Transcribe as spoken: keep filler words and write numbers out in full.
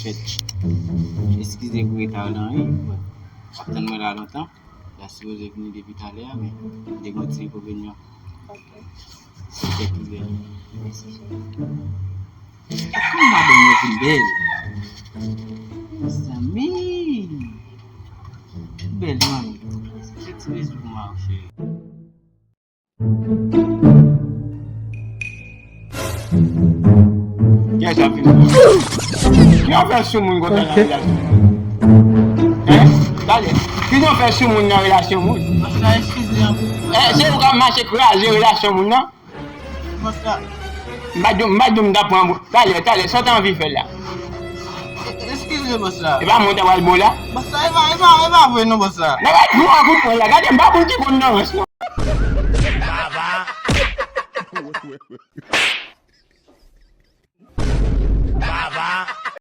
Fèt. Eskize pou reta w lan, wi. W ap tann mwen la lontan. L a sipoze vini depi talè a, men m te gen yon ti enkonvenyan. Ok. Kèk ouvè. Mèsi, cheri. Kòman madanm mwen vin bèl? Mezanmi! Bèl, manmi. Fè ti bizou pou mwen, cheri. Kiyès ap vin? Kijan w fè sou moun konsa nan relasyon? Hein? Talè. Kijan w fè sou moun nan relasyon moun? Masta, eskize anpil. Eh, se ou k ap mache kraze relasyon moun nan? Masta. M pa di w, m pa di w m t ap pran. Talè, talè, sa w ta anvi fè la? E-, eskize, masta. E pa mwen w ta pral bo la? Masta, e pa, e pa, e pa vre non, masta. Nan pral pran kout pwen la. Gade, m pa konn ki konn nan rans non.